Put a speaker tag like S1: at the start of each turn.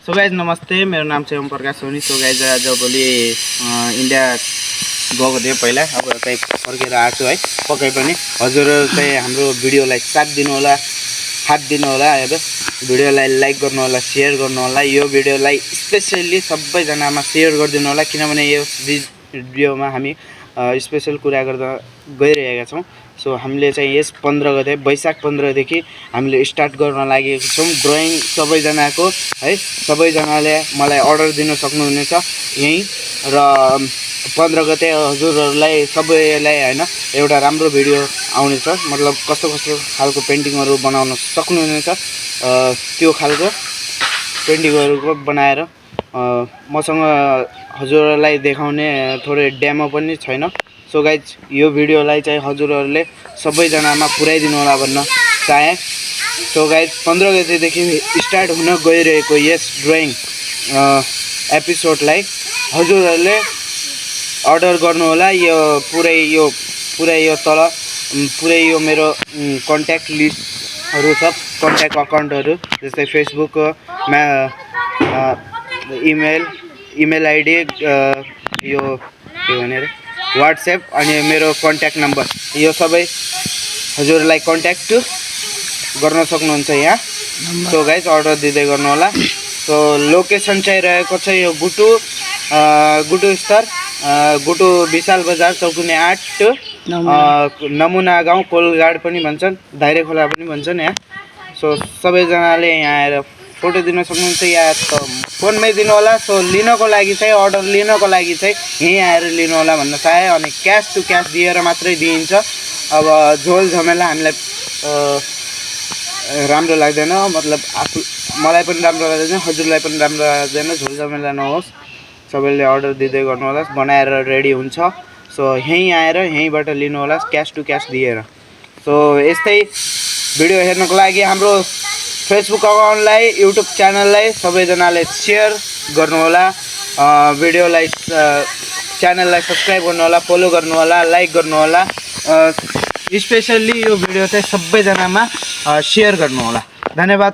S1: So guys नमस्ते, मेरो नाम चाहिँ Om Prakash Sony. So guys आज भोलि इन्डिया गएको थियो पहिला, अब चाहिँ फर्केर आएको छु है। पक्कै पनि हजुरहरू चाहिँ हाम्रो भिडियोलाई साथ दिनु होला, हात दिनु होला, हेर भिडियोलाई लाइक गर्नु होला, सेयर गर्नु होला। यो भिडियोलाई स्पेसल्ली सबैजनामा सेयर गरिदिनु होला, किनभने यो भिडियोमा हामी स्पेसल कुरा गर्दा गइरहेका छौँ। सो हामीले चाहिँ यस 15 गते वैशाख 15 देखि हामीले स्टार्ट गर्न लागेको छौँ ड्रइङ। सबैजनाको है, सबैजनाले मलाई अर्डर दिन सक्नुहुनेछ यहीँ। र 15 गते हजुरहरूलाई सबैलाई हैन एउटा राम्रो भिडियो आउनेछ, मतलब कस्तो कस्तो खालको पेन्टिङहरू बनाउन सक्नुहुनेछ, त्यो खालको पेन्टिङहरू बनाएर मसँग हजुरहरूलाई देखाउने थोरै डेमो पनि छैन। सो गाइज यो भिडियोलाई चाहिँ हजुरहरूले सबैजनामा पुर्याइदिनु होला भन्न चाहे। सो गाइज 15 गतेदेखि स्टार्ट हुन गइरहेको यस ड्रइङ एपिसोडलाई हजुरहरूले अर्डर गर्नु होला। यो पुरै यो तल पुरै यो मेरो कन्ट्याक्ट लिस्टहरू छ, कन्ट्याक्ट अकाउन्टहरू, जस्तै फेसबुक, इमेल आइडी, यो के भनेर व्हाट्सएप अनि मेरो कन्ट्याक्ट नम्बर, यो सबै हजुरलाई कन्ट्याक्ट गर्न सक्नुहुन्छ यहाँ। सो गाइज अर्डर दिँदै गर्नु होला। सो लोकेसन चाहिँ रहेको छ यो गुटु स्तर, गुटु विशाल बजार, चौकुने 8, नमुना गाउँ, कोलगाड पनि भन्छन्, दाइरे खोला पनि भन्छन् यहाँ। सो सबैजनाले यहाँ आएर फोटो दिन सक्नुहुन्छ या त फोनमै दिनु होला। सो लिनको लागि चाहिँ, अर्डर लिनको लागि चाहिँ यहीँ आएर लिनु होला भन्न चाहे। अनि क्यास टु क्यास दिएर मात्रै दिइन्छ। अब झोल झमेला हामीलाई राम्रो लाग्दैन, मतलब मलाई पनि राम्रो लाग्दैन, हजुरलाई पनि राम्रो लाग्दैन। झोल झमेला नहोस्, सबैले अर्डर दिँदै गर्नु होला, बनाएर रेडी हुन्छ। सो यहीँ आएर यहीँबाट लिनु होला क्यास टु क्यास दिएर। सो यस्तै भिडियो हेर्नको लागि हाम्रो फेसबुक अकाउन्टलाई, युट्युब च्यानललाई सबैजनाले सेयर गर्नु होला, भिडियोलाई च्यानललाई सब्सक्राइब गर्नु होला, फलो गर्नु होला, लाइक गर्नु होला। स्पेसल्ली यो भिडियो चाहिँ सबैजनामा सेयर गर्नु होला। धन्यवाद।